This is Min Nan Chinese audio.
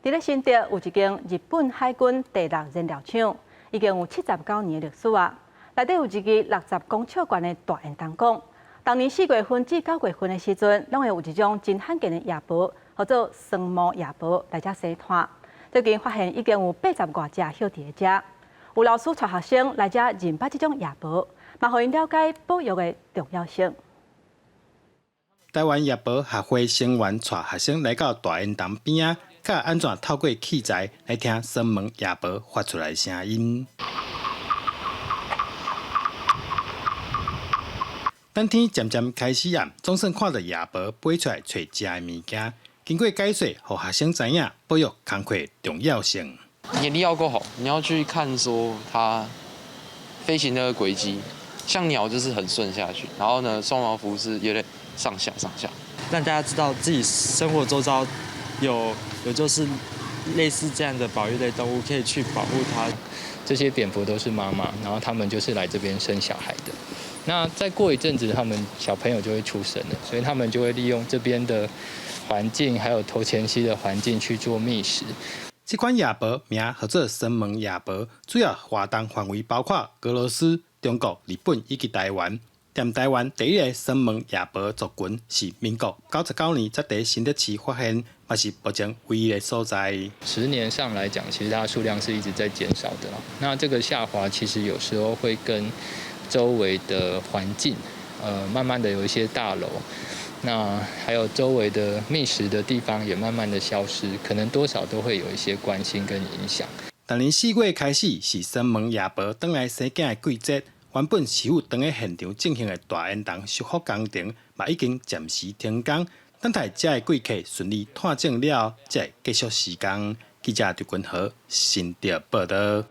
佇咧新竹有一間日本海軍第六燃料廠，已經有79年的歷史啊。內底有一支60公尺懸的大煙囱管，逐年4月份至9月份的時陣，攏會有一種真罕見的夜蛾，號做雙毛夜蛾來遮生湠。最近發現已經有80外隻歇佇咧遮，有老師帶學生來遮認捌這種夜蛾，嘛予𪜶了解保育的重要性。台灣夜蛾學會成員帶學生來到大煙囱邊仔，教按怎透過器材來聽雙毛夜蛾發出來的聲音。等天漸漸開始暗，總算看著夜蛾飛出來揣食的物件。經過解說，予學生知影保育工課重要性。眼力要夠好，你要去看說它飛行的軌跡，像鳥就是很順下去，然後呢，雙毛蝠是有點上下上下。讓大家知道自己生活周遭有就是類似這樣的保育類動物，可以去保護它。這些蝙蝠都是媽媽，然後他們就是來這邊生小孩的。那再過一陣子，他們小朋友就會出生了，所以他們就會利用這邊的環境，還有頭前溪的環境去做覓食。這款夜蛾名號做雙毛夜蛾，主要活動範圍包括俄羅斯、中國、日本以及台灣。踮台灣第一个雙毛夜蛾族群是民國99年才佇新竹市發現，嘛是目前唯一的所在。 10年上來講，其實它數量是一直在減少的。那這個下滑其實有時候會跟周圍的環境，慢慢的有一些大樓，那還有周圍的覓食的地方也慢慢的消失，可能多少都會有一些關係跟影響。逐年4月開始是雙毛夜蛾轉來生囝的季節，原本是有當咧現場進行的大煙囱修復工程，嘛已經暫時停工，等待遮的貴客順利探證了後，才會繼續施工。記者張君和新竹報導。